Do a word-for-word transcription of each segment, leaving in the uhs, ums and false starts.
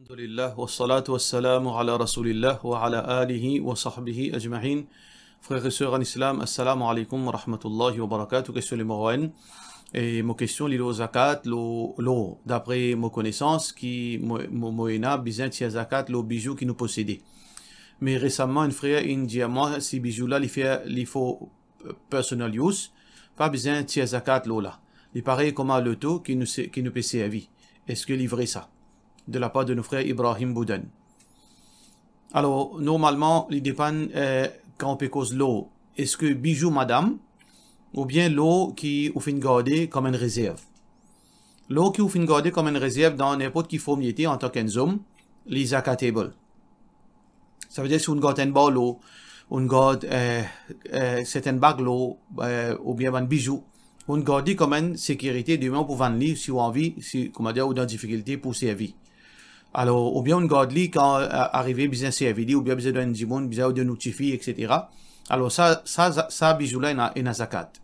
Alhamdulillah, wassalatu wassalamu ala Rasoulillah wa ala alihi wa sahbihi ajmain. Frer e ser an Islam, assalamu alaikum wa rahmatullahi wa barakatuh. Kestion nimero enn. E mo kestion li lor zakat, lor, lor, dapre mo konesans, ki mo, mo, mo ena bizin tir zakat lor bizou ki nou posede. Me resaman, enn frer inn dir mwa, si bizou la, li fer, li for personal use, pa bizin tir zakat lor la. Li parey kouma loto ki nou se-, ki nou pe servi. Eski li vre sa? De lapar de nou frer Ibrahim Boudon. Alor, normalman, li depann, eh, kan ou pe koz lor, eski bizou madam, oubien lor ki ou finn garde kom enn rezerv. Lor ki ou finn garde kom enn rezerv dan ninport ki form li ete antan ki enn zom, li zakatable. Savedir si ou'nn gard enn barlo, ou'nn gard, eh, eh, sertin bag lor, eh, oubien bann bizou, ou'nn gard li kom enn sekirite, demin ou pou vann li si ou anvi, si, koumadir, ou dan difikilte pou servi. Alor, oubien ou'nn gard li kan, eh, arive bizin servi li, oubien bizin donn enn dimoun, bizin ou donn ou tifi, et cetera. Alor sa, sa, sa, sa bizou la ena, ena zakat.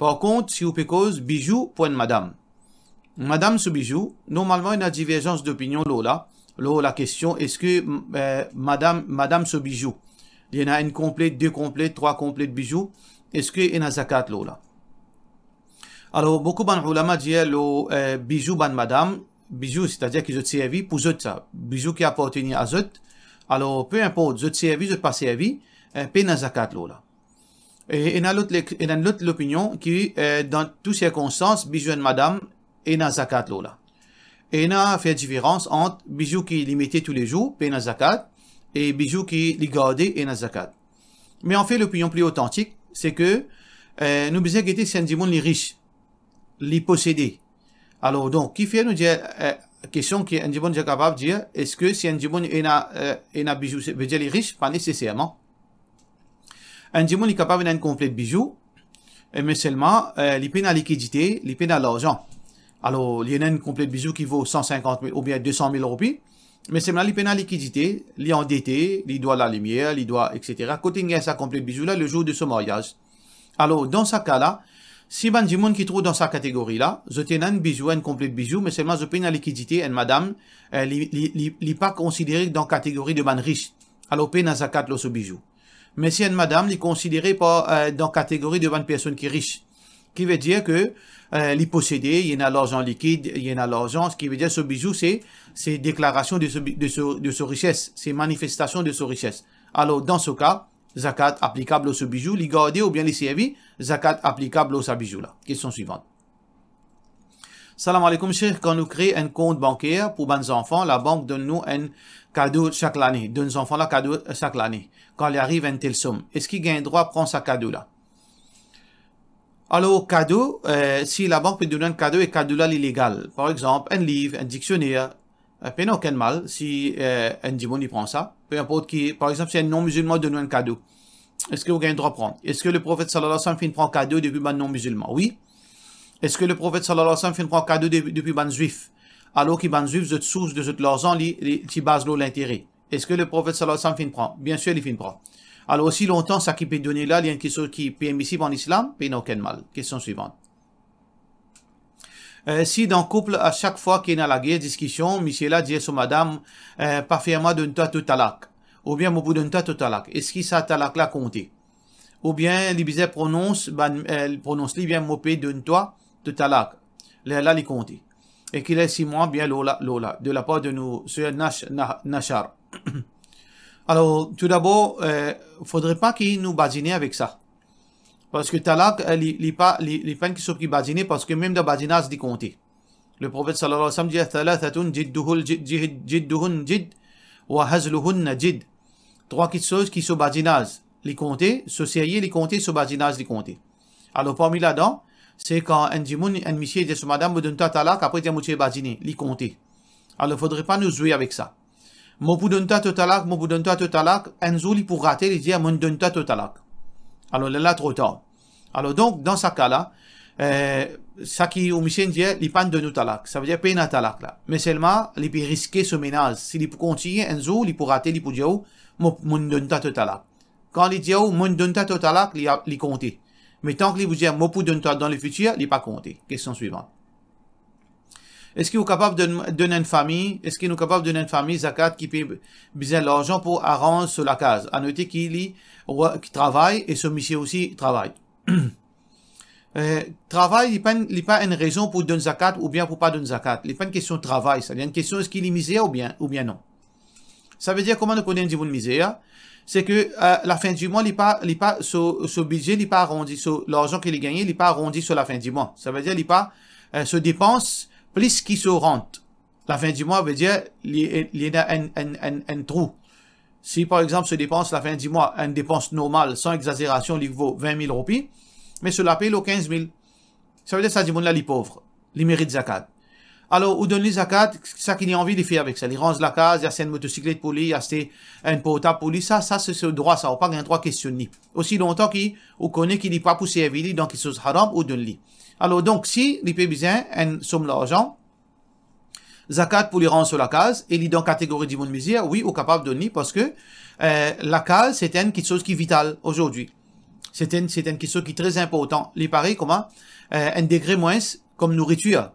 Par kont, si ou pe koz bizou pou enn madam, madam so bizou, normalman ena diverzans dopinion lor la, lor lakestion, eski, eh, madam, madam so bizou, li ena enn konplet, de konplet, trwa konplet bizou, eski ena zakat lor la? Alor, boukou bann oulama dir lor, eh, bizou bann madam, bizou, setadir ki zot servi pou zot sa, bizou ki apartenir a zot, alor, pe inport, zot servi, zot pa servi, eh, pena zakat lor la. E ena lot lek-, ena lot lopinion ki, eh, dan tou sirkonstans, bizou enn madam, ena zakat lor la. Ena fer diferans ant bizou ki li mete toulezour, pena zakat, e bizou ki li garde, ena zakat. Me anfet, lopinion pli otantik, se ke, eh, nou bizin gete si enn dimoun li ris, li posede. Alor, donk, kifer nou dir, eh, kestion ki enn dimoun dir kapav dir, eski si enn dimoun ena, eh, ena bizou, se, vedir li ris? Pa neseserman. Enn dimoun li kapav ena enn konplet bizou, e me selman, eh, li pena likidite, li pena larzan. Alor, li ena enn konplet bizou ki vo san sinkant mil oubien de san mil roupi, me selman li pena likidite, li andete, li dwa lalimier, li dwa, et cetera. Kot li'nn gagn sa konplet bizou la? Le zour de so maryaz. Alor, dan sa ka la, si bann dimoun ki trouv dan sa kategori la, zot ena enn bizou, enn konplet bizou, me selman zot pena likidite, enn madam, eh, li, li, li, li pa konsidere dan kategori de bann ris, alor pena zakat lor so bizou. Me si enn madam, li konsidere par, eh, dan kategori de bann personn ki ris, ki vedir ke, eh, li posede, li ena larzan likid, li ena larzan, ki vedir so bizou se, se deklarasion de so bi-, de so, de so rises, se manifestasion de so rises. Alor, dan so ka, zakat aplikab lor so bizou, li garde oubien li servi, zakat aplikab lor sa bizou la. Kestion swivan. Salam aleykoum, Sheikh, kan nou kre enn kont banker pou bann zanfan, labank donn nou enn kado sak lane, donn zanfan la kado sak lane, kan li ariv enn tel som, eski gagn drwa pran sa kado la? Alor, kado, eh, si labank pe donn enn kado e kado la li legal, par exanp, enn liv, enn diksioner, eh, pena okenn mal si, eh, enn dimoun li pran sa, pe inport ki, par exanp, si enn non-mizilman donn ou enn kado, eski ou gagn drwa pran? Eski Leprofet sallallahu alayhi wa sallam finn pran kado depi bann non-mizilman? Wi. Eski Leprofet sallallahu alayhi wa sallam finn pran kado de-, depi bann Zwif, alor ki bann Zwif, zot sours de zot larzan, li, li ti baz lor lintere? Eski Leprofet sallallahu alayhi wa sallam finn pran? Biensir, li finn pran. Alor, osi lontan sa ki pe done la, li enn kiksoz ki permisib an Islam, pena okenn mal. Kestion swivan. Eh, si dan koup, a sak fwa ki ena lager, diskision, misie la dir so madam, eh, pa fer mwa donn twa to talak, oubien mo pou donn twa to talak, eski sa talak la konte? Oubien li bizin pronons bann, eh, pronons li bien, mo pe donn twa to talak, lerla li konte? E ki les simwa bien lor la, lor la, de lapar de nou ser Nash-, Na-, Nashar. Alor, toudabor, eh, fodre pa ki nou badine avek sa. Parski talak, eh, li, li pa, li, li pa enn kiksoz ki badine, parski mem dan badinaz li konte. Leprofet sallallahu alayhi wa sallam dir, "Thalathatun jidduhul jid, jid, jidduhun jid, wa hazluhunna jid." Trwa kiksoz ki so badinaz li konte, so serye li konte, so badinaz li konte. Alor, parmi ladan, se kan enn dimoun, enn misie dir so madam, "Mo donn twa talak," apre dir, "Mo ti pe badine," li konte. Alor, fodre pa nou zwe avek sa. "Mo pou donn twa to talak, mo pou donn twa to talak," enn zour li pou rate, li dir, "Mo'nn donn twa to talak." Alor, lerla tro tar. Alor donk, dan sa ka la, eh, sa ki ou misie dir, li pa'nn donn ou talak, savedir pena talak la. Me selman, li pe riske so menaz. Si li pou kontigne, enn zour, li pou rate, li pou dir ou, "Mo, mo'nn donn twa to talak." Kan li dir ou, "Mo'nn donn twa to talak," li a-, li konte. Me tanki li pou dir, "Mo pou donn twa dan lefitir," li pa konte. Kestion swivan. Eski ou kapav donn, donn enn fami, eski nou kapav donn enn fami zakat ki pe bizin larzan pou aranz so lakaz? Anote ki li, wa-, ki travay e so misie osi travay. Eh, travay, li pa enn, li pa enn rezon pou donn zakat oubien pou pa donn zakat. Li pa enn kestion travay, sa. Li enn kestion eski li mizer oubien, oubien non. Savedir, kouma nou kone enn dimoun mizer, se ke, eh, lafin di mwa, li pa, li pa, so, so bidze, li pa arondi, so larzan ki li gagne, li pa arondi so lafin di mwa. Savedir, li pa, eh, so depans plis ki so rant. Lafin di mwa, vedir, li, li ena enn, enn, enn, enn trou. Si, par exanp, so depans lafin di mwa, enn depans normal, san exazerasion, li vo vin mil roupi, me so lapey lo kinz mil. Savedir sa dimoun la, li pov, li merit zakat. Alor, ou donn li zakat, sa ki li anvi, li fer avek sa. Li ranz lakaz, li aste enn motosiklet pou li, li aste enn portab pou li, sa, sa se so drwa sa, ou pa gagn drwa kestionn li. Osi lontan ki ou kone ki li pa pou servi li dan kiksoz haram, ou donn li. Alor, donk, si li pe bizin enn som larzan, zakat pou li ranz so lakaz, e li dan kategori dimoun mizer, wi, ou kapav donn li, parski, eh, lakaz, se enn kiksoz ki vital azordi. Se enn, se enn kiksoz ki tre inportan. Li parey kouma, eh, enn degre mwins kom nouritir.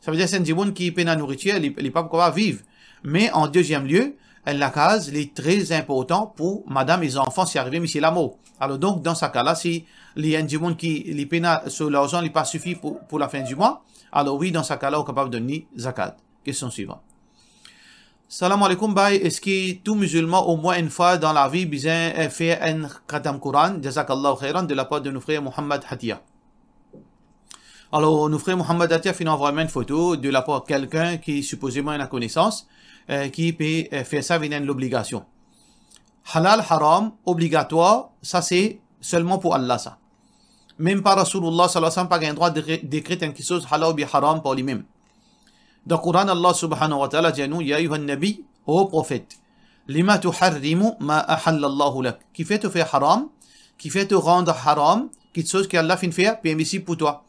Savedir, si enn dimoun ki pena nouritir, li, li pa pou kapav viv. Me an deziem lie, enn lakaz, li tre inportan pou madam e zanfan si arive misie lamor. Alor donk, dan sa ka la, si li enn dimoun ki li pena so larzan, li pa sifi pou, pou lafin di mwa, alor wi, dan sa ka la, ou kapav donn li zakat. Kestion swivan. Salam aleykoum, bay, eski tou mizilman omwin enn fwa dan lavi bizin, eh, fer enn khatam Quran? Jazakallahu khairan, de lapar de nou frer Mohammad Hatia. Alor, nou frer Mohammad Hatia finn anvway mwa enn foto de lapar kelkin ki sipozeman ena konesans, eh, ki pe, eh, fer sa vinn enn lobligasion. Halal, haram, obligatwar, sa se selman pou Allah sa. Mem pa Rasoulullah sallallahu alayhi wa sallam pa gagn drwa dekre-, dekret enn kiksoz halal oubien haram par limem. Dan Quran, Allah subhanahu wa ta'ala dir nou, "Ya ayyuhan nabi, o profet, lima tuharrimu ma ahallallahu lak." Kifer to fer haram, kifer to rand haram kiksoz ki Allah finn fer permisib pou twa?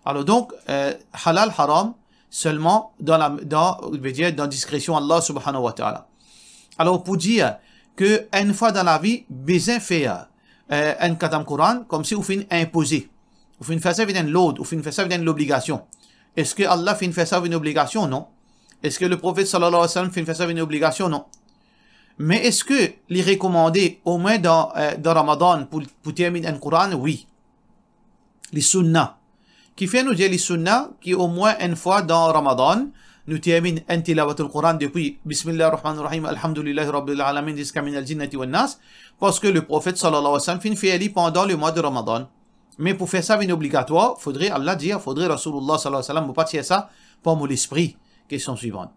Alor donk, eh, halal, haram, selman dan la, dan, vedir, dan diskresion Allah subhanahu wa ta'ala. Alor, pou dir ke enn fwa dan lavi, bizin fer, eh, enn khatam Quran, koumsi ou finn inpoze. Ou finn fer sa vinn enn lord, ou finn fer sa vinn enn lobligasion. Eski Allah finn fer sa vinn obligasion? Non. Eski le profet sallallahu alayhi wa sallam finn fer sa vinn obligasion? Non. Me eski li rekomande, omwin dan, eh, dan Ramadan, pou, pou terminn enn Quran? Wi. Li sunna. Kifer nou dir li sunna, ki omwin enn fwa dan Ramadan, nou terminn enn tilawatul Quran depi Bismillahir Rahmanir Rahim, Alhamdulillahi Rabbil Alamin, ziska minal jinnati wan nas, parski le profet sallallahu alayhi wa sallam finn fer li pandan lemwa de Ramadan. Me pou fer sa vinn obligatwar, fodre Allah dir, fodre Rasoulullah sallallahu alayhi wa sallam, mo pa tir sa par mo lespri. Kestion swivan.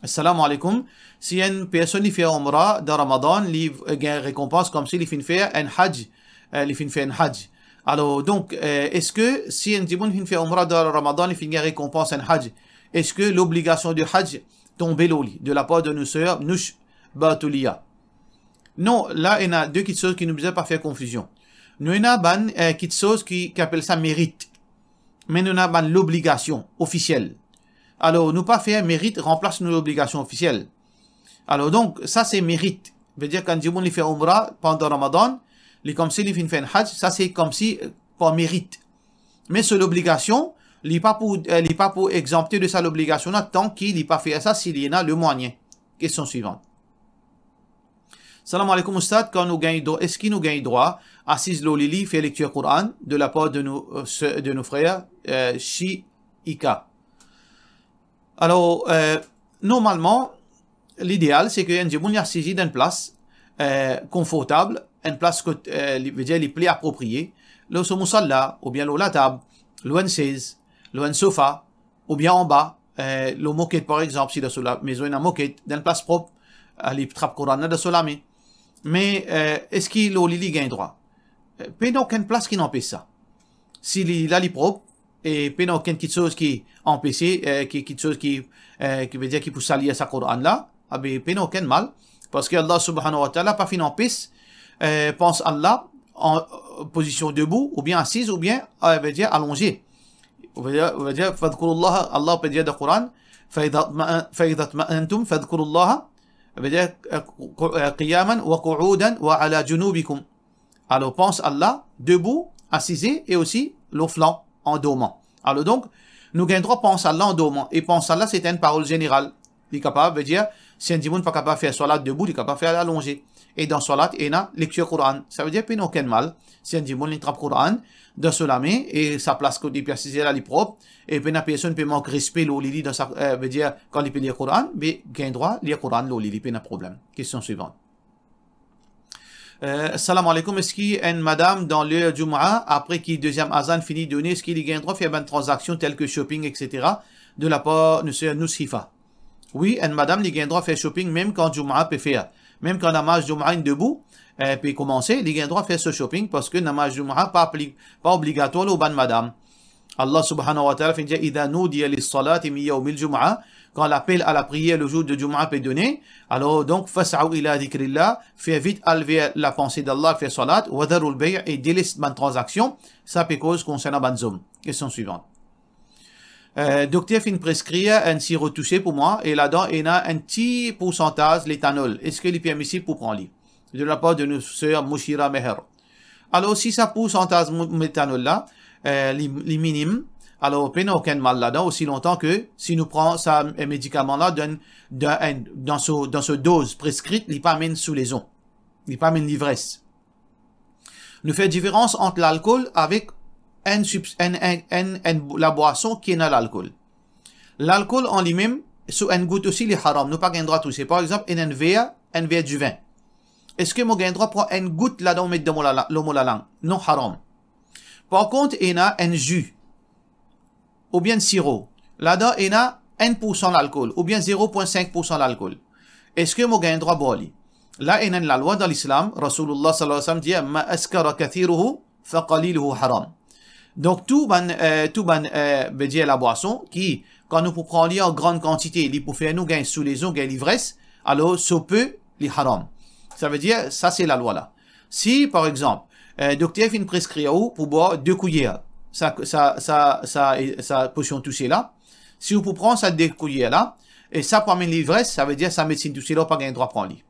Assalamu alaikum. Si enn personn li fer Umra dan Ramadan, li, eh, gagn rekonpans koumsi li finn fer enn Hajj, eh, li finn fer enn Hajj. Alor, donk, eh, eski si enn dimoun finn fer Umra dan Ramadan, li finn gagn rekonpans enn Hajj, eski lobligasion de Hajj tonbe lor li, de lapar de nou ser Nouch Batoulia? Non, la, ena de kiksoz ki nou bizin pa fer konfizion. Nou ena bann, eh, kiksoz ki, ki apel sa merit. Me nou ena bann lobligasion ofisiel. Alor, nou pa fer merit ranplas nou lobligasion ofisiel. Alor, donk, sa se merit. Vedir, kan dimoun li fer Umra pandan Ramadan, li koumsi li finn fer enn Hajj, sa se koumsi, eh, par merit. Me so lobligasion, li pa pou, eh, li pa pou exanpte de sa lobligasion la, tan ki li pa fer sa, si li ena lemwayin. Kestion swivan. Salam alaikum, Oustad. Kan nou gagn dro-, eski nou gagn drwa asiz lor lili, fer lektir Quran de lapar de nou, eh, se-, de nou frer, eh, Shi Ika? Alor, eh, normalman, lideal, se ke enn dimoun li asize dan enn plas, eh, konfortab, enn plas kot, eh, li, vedir, li pli apropriye, lor so mousalla, oubien lor latab, lor enn sez, lor enn sofa, oubien anba, eh, lor moket, par exanp, si dan so la-, mezon ena moket, dan enn plas prop, eh, li trap Koran la dan so lame. Me, eh, eski lor li, li gagn drwa? Eh, pena okenn plas ki anpes sa. Si li la, li prop, e pena okenn kiksoz ki anpese, eh, ki, kiksoz ki, eh, ki vedir ki pou salir sa Koran la, abe, pena okenn mal, parski Allah subhanahu wa ta'ala pa finn anpes, eh, pans Allah an, eh, pozision debou, oubien asiz, oubien, eh, vedir alonze. Ou vedir, ou vedir, fadhkurullaha, Allah pe dir dan Koran, "Fa idha tma-, fa idha tma'anantum fadhkurullaha", vedir, eh, ku-, eh, "qiyaman wa qu'udan wa ala junubikum." Alor, pans Allah debou, asize e osi lor flan, an dorman. Alor donk, Nou gagn drwa pans sa la an dorman, e pans sa la se enn parol zeneral. Li kapav, vedir, si enn dimoun pa kapav fer swalat debout, li kapav fer alonze. E dan swalat, ena lektir Koran. Savedir, pena okenn mal, si enn dimoun li trap Koran dan so lame, e sa plas kot li pe asize la, li prop, e pena personn pe mank respe lor li, li dan sa, eh, vedir, kan li pe lir Koran, be gagn drwa lir Koran lor li, li pena problem. Kestion swivan. Eh, salam aleykoum, eski enn madam dan ler Jumaa, apre ki deziem azan fini done, eski li gagn drwa fer bann tranzaksion tel ke shopping, et cetera, de lapar nou ser Noushifa? Wi, enn madam, li gagn drwa fer shopping mem kan Jumaa pe fer. Mem kan namaz Jumaa inn debou, eh, pe koumanse, li gagn drwa fer so shopping, parski namaz Jumaa pa apli-, pa obligatwar lor bann madam. Allah subhanahu wa ta'ala finn dir, "Idha nudiya lis-salati min yawmil jumu'ah", kan lapel a lapriyer lezour de Jumaa pe done, alor donk, "Fas'aw ila dhikrillah", fer vit al ver lapanse d'Allah, fer swalat, "wa dharul bay'", e deles bann tranzaksion, sa pe koz konsernan bann zom. Kestion swivan. Eh, dokter finn preskrir enn siro touse pou mwa, e ladan ena enn ti poursantaz letanol. Eski li permisib pou pran li? De lapar de nou ser Mushira Meher. Alor, si sa poursantaz mo-, letanol la, eh, li, li minim, alor, pena okenn mal ladan, osi lontan ke si nou pran sa, eh, medikaman la dan, dan, dan so, dan so doz preskri, li pa amenn soulezon, li pa amenn livres. Nou fer diferans ant lalkol avek enn sibs-, enn, enn, enn, enn bo-, labwason ki ena lalkol. Lalkol an limem, so enn gout osi, li haram. Nou pa gagn drwa touse. Par exanp, ena enn ver, enn ver divin. Eski mo gagn drwa pran enn gout ladan, met dan mo lala-, lor mo lalang? Non, haram. Par kont, ena enn zi, oubien enn siro, ladan ena enn poursan lalkol, oubien zero pwin sink poursan lalkol. Eski mo gagn drwa bwar li? La, ena enn lalwa dan Lislam, Rasoulillah sallallahu alayhi wa sallam dir, "Ma askara kathiruhu, fa qaliluhu haram." Donk, tou bann, eh, tou bann, eh, vedir labwason ki, kan nou pou pran li an gran kantite, li pou fer nou gagn soulezon, gagn livres, alor, so pe, li haram. Savedir, sa se lalwa la. Si, par exanp, eh, dokter finn preskrir ou pou bwar de kouyer sa, sa, sa, sa, sa posion touse la, si ou pou pran sa de kouyer la, e sa pou amenn livres, savedir sa medsin touse la, ou pa gagn drwa pran li.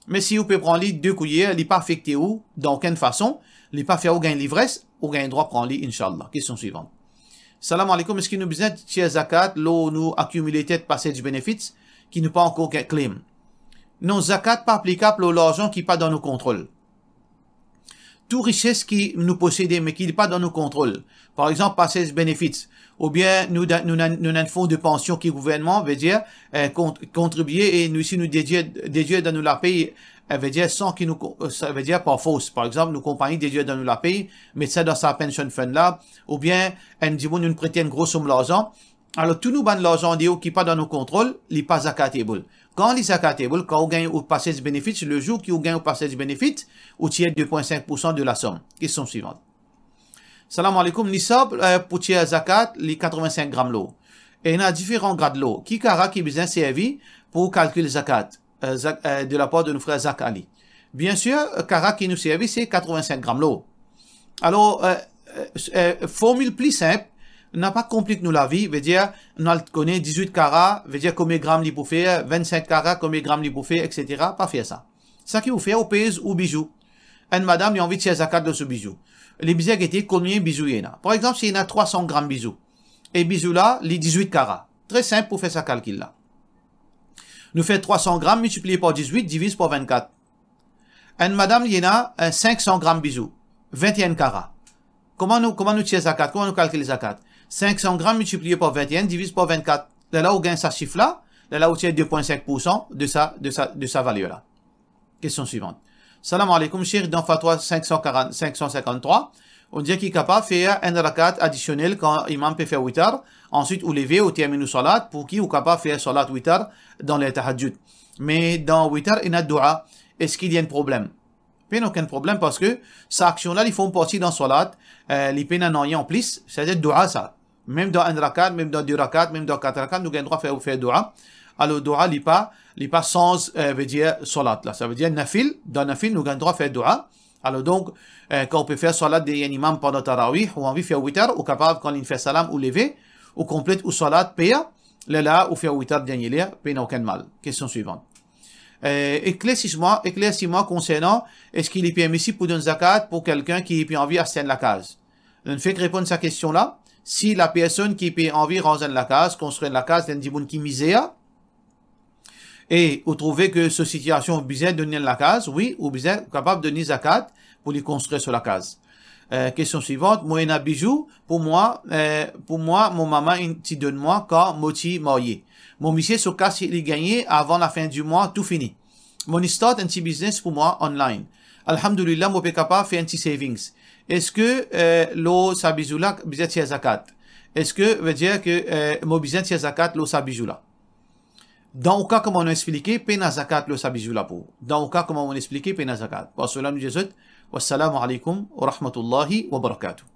Me si ou pe pran li de kouyer, li pa afekte ou dan okenn fason, li pa fer ou gagn livres, ou gagn drwa pran li, inshallah. Kestion swivan. Salam aleykoum, eski nou bizin tir zakat lor nou accumulated passage benefits ki nou pa ankor gagn claim? Non, zakat pa aplikab lor larzan ki pa dan nou kontrol. Tou rises ki nou posede, me ki pa dan nou kontrol, par exanp, passage benefits, oubien nou dan, nou dan, nou dan fon de pansion ki gouvernman, vedir, eh, kont-, kontribie e nou, si nou dedir, dedir dan nou lapey, eh, vedir, san ki nou ko-, savedir par fors, par exanp, nou konpagni dedir dan nou lapey, met sa dan sa pension fund la, oubien enn dimoun nou prete enn gro som larzan, alor, tou nou bann larzan deor ki pa dan nou kontrol, li pa zakatable. Kan li zakatable? Kan ou gagn ou passage benefits, lezour ki ou gagn ou passage benefits, ou tir de pwin sink poursan de lasom. Kestion swivan. Salam aleykoum, nisab, eh, pou tir zakat, li katreven-sink gram lor. Ena diferan grad lor. Ki kara ki bizin servi pou kalkil zakat? Eh, zak-, eh, de lapar de nou frer Zak Ali. Biensir, kara ki nou servi, se katreven-sink gram lor. Alor, eh, eh, eh, formil pli sinp, napa konplik nou lavi, vedir, nou al kone dizwit kara, vedir konbien gram li pou fer, vennsink kara, konbien gram li pou fer, et cetera. Pa fer sa. Sa ki ou fer, ou pez ou bizou. Enn madam, li anvi tir zakat lor so bizou. Li bizin gete konbien bizou li ena. Par exanp, si li ena trwa san gram bizou, e bizou la, li dizwit kara. Tre sinp pou fer sa kalkil la. Nou fer trwa san gram miltipliye par dizwit, diviz par vennkat. Enn madam, li ena, eh, sink san gram bizou, vennenn kara. Kouma nou, kouma nou tir zakat? Kouma nou kalkil zakat? Sink san gram miltipliye par vennenn, diviz par vennkat. Lerla ou gagn sa sif la, lerla ou tir de pwin sink poursan de sa, de sa, de sa valer la. Kestion swivan. Salam aleykoum, Sheikh, dan Fatwa sink san karant, sink san sinkant-trwa, ou dir ki kapav fer enn rakat adisionel kan imam pe fer witar, answit ou leve, ou terminn ou swalat, pou ki ou kapav fer swalat witar dan ler tahajjud. Me dan witar ena doua, eski li enn problem? Pena okenn problem, parski sa aksion la, li form parti dan swalat, eh, li pena nanye anplis, setadir doua sa. Mem dan enn rakat, mem dan de rakat, mem dan kat rakat, nou gagn drwa fer, fer doua. Alor, doua, li pa, li pa sanz, eh, vedir swalat la. Savedir, nafil, dan nafil, nou gagn drwa fer doua. Alor, donk, eh, kan ou pe fer swalat deryer enn imam pandan tarawih, ou anvi fer witar, ou kapav, kan li fer salam, ou leve, ou konplet ou swalat, per, lerla, ou fer witar dernie ler, pena okenn mal. Kestion swivan. Eh, eklersi mwa, eklersi mwa konsernan, eski li permisib pou donn zakat pou kikenn ki pe anvi aste enn lakaz? Nou fek reponn sa kestion la. Si lapersonn ki pe anvi ranz enn lakaz, konstrir enn lakaz, li enn dimoun ki mizer, e ou trouve ke so sitiasion bizin donn li enn lakaz, wi, ou bizin kapav donn li zakat pou li konstrir so lakaz. Eh, kestion swivant, mo ena bizou pou mwa, eh, pou mwa, mo mama inn ti donn mwa kan mo ti marye. Mo misie so kas li gagne avan lafin di mwa, tou fini. Mo inn start enn ti biznes pou mwa online. Alhamdulillah, mo pe kapav fer enn ti savings. Eski, eh, lor sa bizou la, bizin tir zakat? Eski vedir ke, eh, mo bizin tir zakat lor sa bizou la? Dan ou ka, kouma nou explike, pena zakat lor sa bizou la pou ou. Dan ou ka, kouma nou explike, pena zakat. Par sela, nou dir zot, wassalamu alaikum wa rahmatullahi wa barakatuh.